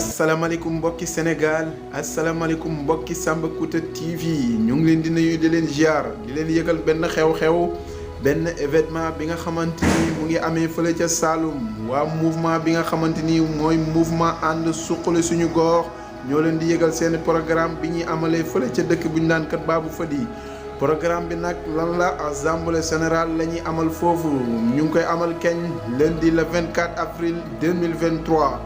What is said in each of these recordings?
asalaamaaleykum mbokki Sénégal asalaamaaleykum mbokki Samba Kouta TV ñu ngi leen di nuyu di leen ziar di leen yëgal benn xew-xew benn événement bi nga xamante ni mu ngi amee fële ca Saloum waa mouvement bi nga xamante ni mooy mouvement ànd suqali suñu gox ñoo leen di yëgal seen programme bi ñuy amalee fële ca dëkk bu ñu naan Kër Babou Fadi programme bi nag lan la assemblée générale la ñuy amal foofu ñu ngi koy amal kañ lundi le 24 avril 2023.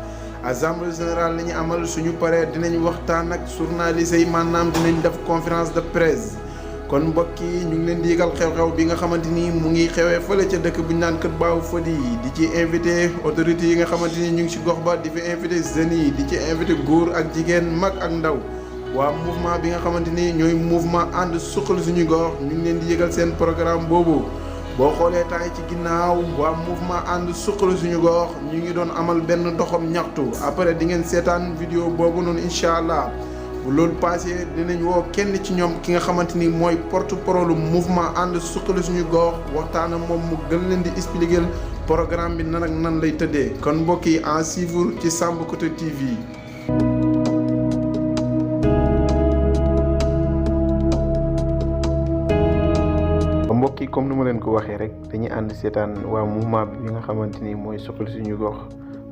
assemblée générale la ñu amal suñu paree dinañ waxtaan ak journalistes yi maanaam dinañ def conférence de presse kon mbokk yi ñu ngi leen di yëgal xew-xew bi nga xamante ni mu ngi xewee fële ca dëkk bu ñu naan Kër Babou Fadi di ci invité autorités yi nga xamante ni ñu ngi ci gox ba di fi invité jeunes yi di ci invité góor ak jigéen mag ak ndaw waa mouvement bi nga xamante ni ñooy mouvement ànd suqali suñu gox ñu ngi leen di yëgal seen programme boobu. boo xoolee temps yi ci ginnaaw waa mouvement ànd suqali suñu gox ñu ngi doon amal benn doxam ñaxtu après di ngeen seetaan vidéo boobu noonu incha allah bu loolu passé dinañ woo kenn ci ñoom ki nga xamante ni mooy porte-parole mouvement ànd suqali suñu gox waxtaan ak moom mu gën leen di expliquer programme bi nan ak nan lay tëddee kon mbokk yi en suivre ci Samba Kouta TV. mbokk yi comme ni ma leen ko waxee rek dañuy ànd seetaan waa mouvement bi nga xamante ni mooy suqali suñu gox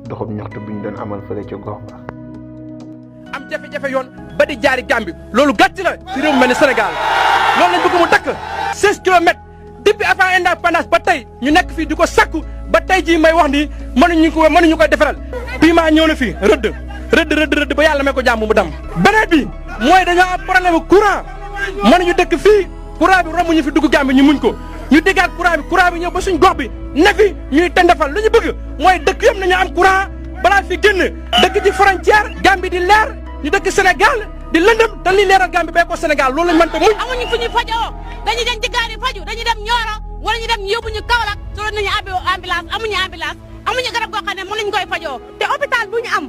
doxam ñaxtu bi ñu doon amal fële ca gox ba. am jafe-jafe yoon ba di jaari Gambie loolu gàcc la ci réew mu mel ni Sénégal loolu lañ bëgg mu dakk 16 kilomètres depuis avant indépendance ba tey ñu nekk fii di ko sakku ba tey jii may wax ni mënuñu koy defaral piment ñëw na fii rëdd ba yàlla may ko jàmm mu dam beneen bi mooy dañoo am problème courant mënuñu dëkk fii courant bi romb ñu fi dugg Gambie ñu muñ ko ñu déggaat courant bi ñëw ba suñ gox bi ne fi ñuy tëndafal lu ñu bëgg mooy dëkk yëpp nañu am courant balaa fi génn dëkk ci frontière Gambie di leer ñu dëkk Sénégal di lëndëm te li leeral Gambie bay ko Sénégal loolu lañ mën ta muñ. amuñu fu ñu fajoo dañuy dem ci gaar yi faju dañuy dem Nioro wala ñu dem yóbbu ñu Kaolack solo nañu ambulance amuñu garab goo xam ne mën nañu koy fajoo te hôpital bu ñu am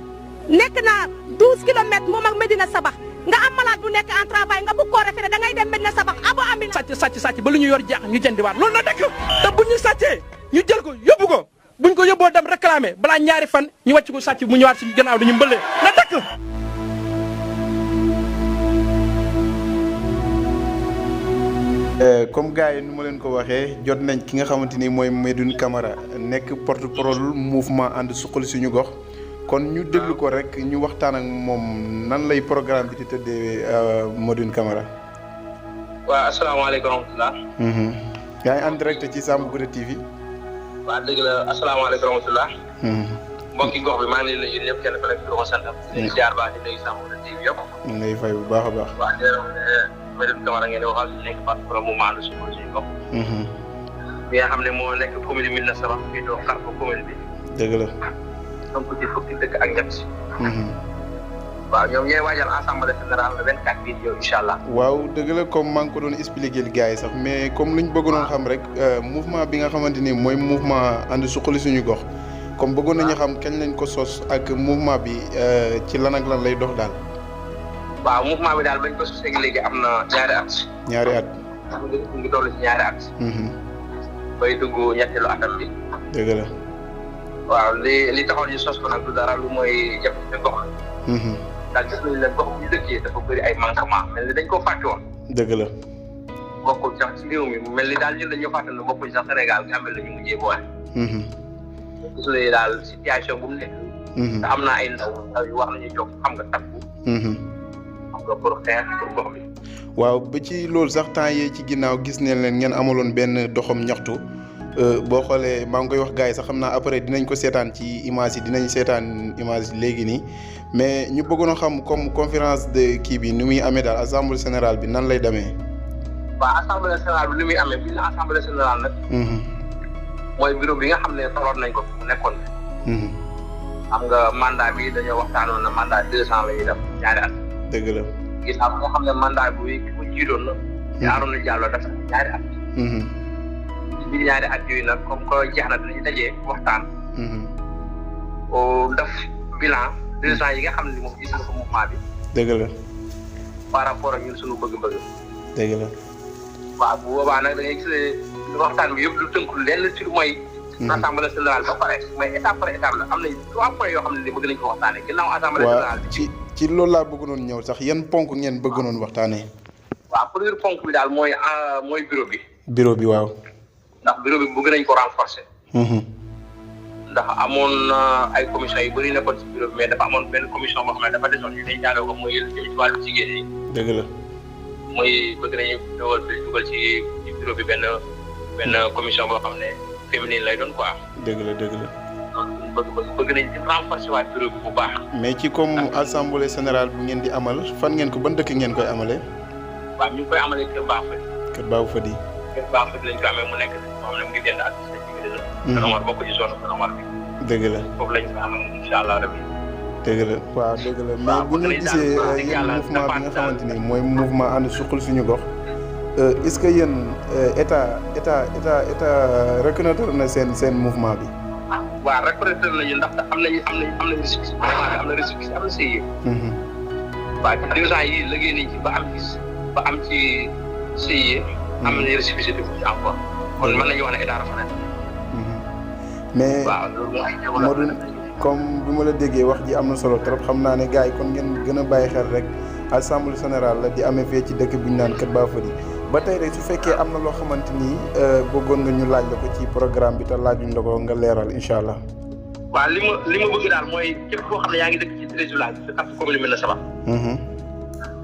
nekk na 12 kilomètres moom ak Medina Sabax nga am malade bu nekk en travail nga bëgg koo référé da ngay dem Medina Sabax abo ambulance sàcc ba lu ñu yor jeex ñu jëndiwaat loolu na dëkk te buñ ñu sàccee ñu jël ko yóbbu ko buñ ko yóbboo dem réclamer balaa ñaari fan ñu wàcc ko sàcc mu ñëwaat suñu gannaaw dañu mbëllee na dëkk. comme gars yi nu ma leen ko waxee jot nañ ki nga xamante ni mooy Medoune Camara nekk porte-parole mouvement ànd suqali suñu gox kon ñu déglu ko rek ñu waxtaan ak moom nan lay programme bi di tëddee Medoune Camara. waaw asalaamaaleykum wa rahmatulah. yaa ngi en direct ci Samba Kouta TV. waaw dëgg la asalaamaaleykum wa rahmatulah. mbokki gox bi maa ngi leen di nuyu ñëpp kenn ku nekk di ko sant. di ziar baax di nuyu Samba Kouta TV yëpp. ñu ngi lay fay bu baax a baax. waaw di Medoune Camara ngeen di waxal nekk porte-parole mouvement ànd suqali suñu gox. bi nga xam ne moo nekk commune Médina Sabax fii doo xar ko commune bi. dëgg la. donc ci fukki dëkk ak ñett. waaw ñoom ñooy waajal assemblée générale le 24 bii yow incha allah. waaw dëgg la comme maa ngi ko doon expliquer gars yi sax mais comme lu ñu bëggoon xam rek mouvement bi nga xamante ni mooy mouvement ànd suqali suñu gox comme bëggoon nañu xam kañ lañ ko sos ak mouvement bi ci lan ak lan lay dox daal. waaw mouvement bi daal bañ ko sosee léegi am na ñaari at. ñaari at. mu ngi toll ci ñaari at. bay dugg ñetteelu atam bi. dëgg la. waaw li taxoon ñu sos ko nag du dara lu mooy jafe-jafe gox. daal gis nañu ne gox bu ñu dëkkee dafa bëri ay manquement mel ni dañ koo fàtte woon. dëgg la. bokkul sax ci réew mi mel ni daal ñun dañoo fàtte ne bokkuñ sax Sénégal Gambie la ñu mujjee boole. gis nañu daal situation bu mu nekk. te am na ay ndaw yu wax nañu jóg xam nga takku. xam nga pour xeex pour gox bi. waaw ba ci loolu sax temps yee ci ginnaaw gis ne leen ngeen amaloon benn doxam ñaxtu. boo xoolee maa ngi koy wax gars yi sax xam naa après dinañ ko seetaan ci image yi dinañ seetaan image léegi nii mais ñu bëggoon a xam comme conférence de kii bi ni muy amee daal assemblée générale bi nan lay demee. waaw assemblée générale bi ni muy amee bi ñu assemblée générale nag. mooy bureau bi nga xam ne tolloon nañ ko mu nekkoon. xam nga mandat bi dañoo waxtaanoon na mandat 2 ans la ñuy def ñaari at. dëgg la. ginnaaw nga xam ne mandat bi ki ko jiitoon na. jaaroon na jàlloo def ñaari at. biir ñaari at yooyu nag comme que jeex na dinañu dajee waxtaan. def bilan 2 ans yi nga xam ne moom gis na ko mouvement bi. dëgg la. par rapport ak ñun suñu bëgg-bëgg. dëgg la. waaw bu boobaa nag da ngay gis ne waxtaan bi yëpp lu tënkul lenn ci lu mooy assemblée générale ba pare mais étape par étape la am nañ 3 points yoo xam ne bëgg nañ ko waxtaanee ginnaaw assemblée générale ci loolu laa bëgg noonu ñëw sax yan ponk ngeen bëgg noonu waxtaanee. waaw premier ponk bi daal mooy bureau bi. bureau bi waaw. ndax bureau bi bëgg nañ ko renforcer. ndax amoon na ay commission yu bëri nekkoon ci bureau bi mais dafa amoon benn commission boo xam ne dafa desoon ñu dañ jaale ko muy jëm ci wàllu jigéen ñi. dëgg la. muy bëgg nañu dugal ci bureau bi benn commission boo xam ne féminine lay doon quoi. dëgg la. bëgg nañ ci renforcer waat bureau bi bu baax. mais ci comme assemblée générale bu ngeen di amal fan ngeen ko ban dëkk ngeen koy amalee. waaw ñu ngi koy amalee Kër Baax Fadi. Kër Baax Fadi. Kër Baax Fadi lañ ko amee mu nekk moo xam ne mu ngi dend ak Omar bokk ci zone Omar bi. dëgg la foofu lañ ko amee incha allah rabbi. dëgg la waaw dëgg la mais bu ñu gisee yéen mouvement bi nga xamante ni mooy mouvement ànd suqali suñu gox est-ce que yéen état reconnaître na seen mouvement bi. waaw reconnaître nañu ndax am nañu récépissé vraiment am na récépissé am na CIE. waaw ci 2 ans yii liggéey nañ ci ba am ci CIE. am nañu récépissé de ci encore kon mën nañu wax ne état reconnaître. mais waaw loolu Modou comme bi ma la déggee wax ji am na solo trop xam naa ne gars yi kon ngeen gën a bàyyi xel rek assemblée générale la di amee fee ci dëkk bu ñu naan Kër Baax Fadi ba tey rek su fekkee am na loo xamante ni bëggoon nga ñu laaj la ko ci programme bi te laajuñ la ko nga leeral incha allah. waaw li ma bëgg daal mooy képp koo xam ne yaa ngi dëkk ci 13 villages ci quatre communes Médina Sabakh.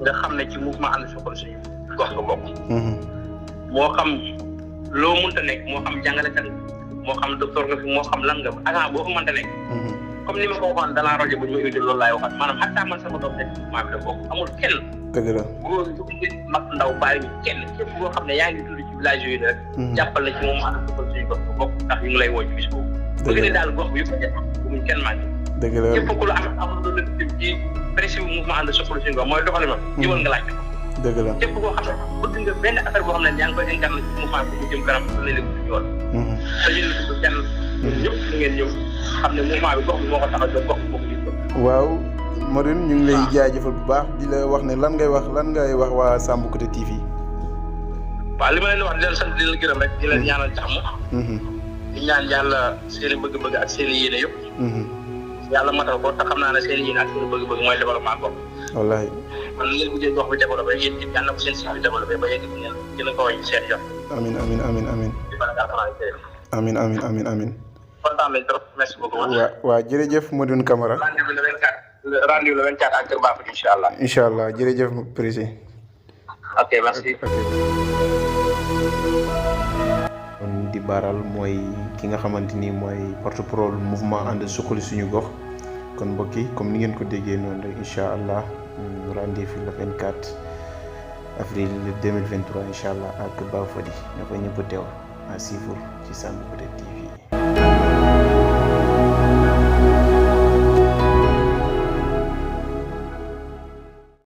nga xam ne ci mouvement ànd suqali suñu gox nga bokk. moo xam loo mënta nekk moo xam jàngalekat moo xam docteur nga fi moo xam lan nga agent boo ko mënta nekk. comme ni ma ko waxoon dans la rajo bu ñu ma invité loolu laay waxaat maanaam xataa man sama doom rek maa ngi la bokk amul kenn. dëgg la góor ñu mag ndaw bàyyi ñu kenn képp boo xam ne yaa ngi dund ci village yooyu rek. jàppal na ci moom ànd suqali suñu gox nga bokk ndax ñu ngi lay woo ci bis boobu. bëgg ne daal gox bi yëpp a jot bu mu kenn manqué. dëgg la képp ku la am lu la ci principe mouvement ànd suqali suñu gox mooy doxalin ma. ñëwal nga laajte ko. dëgg la képp koo xam ne bëgg nga benn affaire boo xam ne yaa ngi koy incarné ci mouvement bi mu jëm kanam la leen ci yoon. te ñu ne kenn ñëpp ñu ngeen ñëw xam ne mouvement bi gox bi moo ko tax a jóg gox bi moo ko jóg. waaw Modou ñu ngi lay jaajëfal bu baax di la wax ne lan ngay wax waa Samb Côté TV. waaw li ma leen di wax di leen sant di leen gërëm rek di leen ñaanal jàmm. di ñaan yàlla seen i bëgg-bëgg ak seen i yéene yëpp. yàlla matal ko te xam naa ne seen i yéene ak seen i bëgg-bëgg mooy développement gox. wallaahi. man li ngeen bëggee gox bi développé yéen it yàlla na ko seen si bi développé ba yegg ngeen gën a ko wàññi seen yoon. amiin. amiin. kontaan nañ trop merci beaucoup. waaw jërëjëf Modou Camara. rendez-vous le 24 ak Kër Baax Fadi incha allah. incha allah jërëjëf président. ok merci. kon di baaral mooy ki nga xamante ni mooy porte-parole mouvement ànd suqali suñu gox kon mbokk yi comme ni ngeen ko déggee noonu rek incha allah rendez-vous le 24 avril 2023 incha allah ak Kër Baax Fadi na fa ñëpp teew à suivre ci Samb Côté TV.